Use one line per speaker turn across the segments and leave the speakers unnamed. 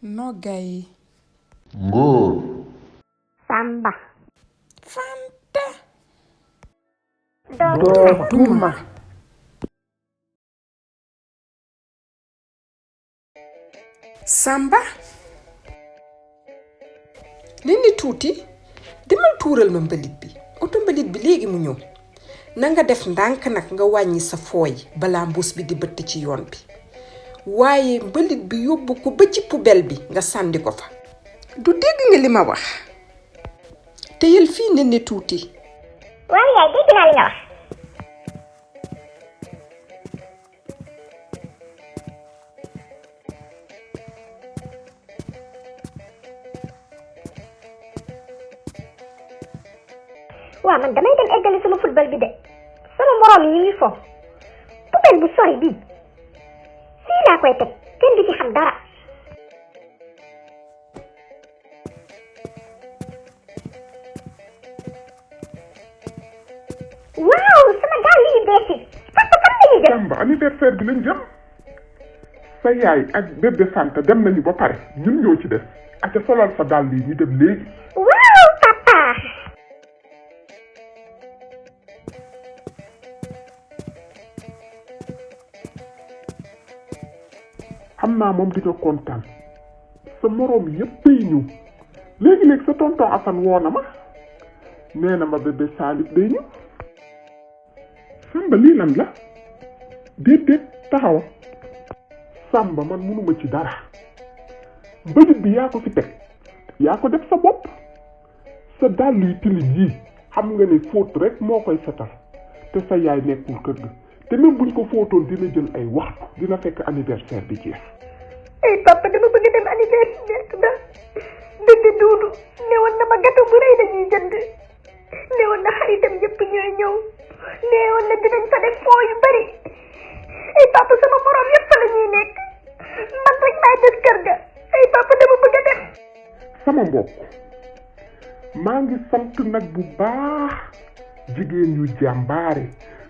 Nogay.
Ngor.
Samba.
Fanta.
Dotuma.
Samba. Nini tuuti demal tuural ma mbalit bi oto mbalit bi léegi mu ñëw na nga def ndànk nag nga wàññi sa fooy balaa mbuus bi di bëtt ci yoon bi waaye mbalit bi yóbbu ko ba ci poubelle bi nga sànni ko fa du dégg nga li ma wax téyel fii Nini tuuti
waaw yaay dégg naa li nga wax. waaw man damay dem eggali sama football bi de sama moroom yi ñu ngi fo poubelle bu sori bii fii laa koy teg kenn du ci xam dara. waaw sama dàll yi bees yi papa fan la ñuy jëm.
Samba anniversaire bi lañ jëm sa yaay ak bébé Fanta dem nañu ba pare ñun ñoo ci def ak solal sa dàll yi ñu dem léegi.
waaw papa.
xam naa moom di nga kontaan sa moroom yépp ay ñëw léegi-léegi sa tonton Assane woo na ma nee na ma bébé Salif day ñëw. Samba lii lan la déet taxawa Samba man mënuma ci dara mbalit bi yaa ko fi teg yaa ko def sa bopp sa dàll yi tilim yii xam nga ne fóot rek moo koy setal te sa yaay nekkul kër ga te même buñ ko fóotoon dina jël ay waxtu dina fekk anniversaire bi jeex.
ay papa dama bëgg dem anniversaire ba bébé Duudu newoon na ma gâteau bu rëy dañuy jënd newoon na xaritam yëpp ñooy ñëw newoon na dinañ fa def foo yu bari ay papa sama morom yëpp la ñuy nekk man rek maay des kër ga ay papa dama bëgg a dem.
sama mbokk maa ngi sant nag bu baax jigéen yu jàmbaare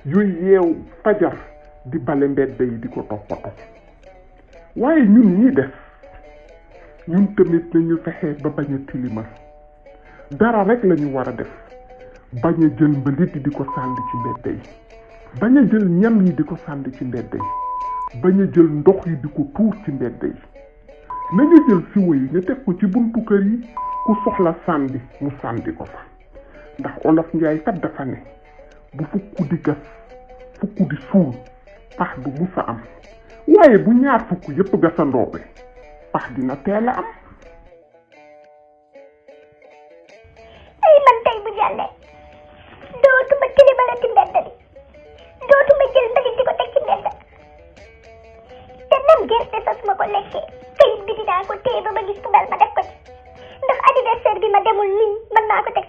yuy yeew fajar di bale mbedd yi di ko toppatoo waaye ñun ñii def ñun tamit nañu fexe ba bañ a tilimal dara rek lañu war a def bañ a jël mbalit yi di ko sànni ci mbedd yi bañ a jël ñam yi di ko sànni ci mbedd yi bañ a jël ndox yi di ko tuur ci mbedd yi nañu jël siwo yi ñu teg ko ci buntu kër yi ku soxla sànni mu sànni ko fa ndax olof Njaay kat dafa ne bu fukk di gas fukk di suul pax du musa am waaye bu ñaar fukk yépp gasandoobe pax dina teel a am.
ay man tey bu jàllee dootuma tilimalati mbedd bi dootuma jël mbalit di ko teg ci mbedd te même gerte sax ma ko lekkee kayit bi dinaa ko téye ba ma gis poubelle ma def ko ci ndax anniversaire bi ma demul nii mën naa ko teg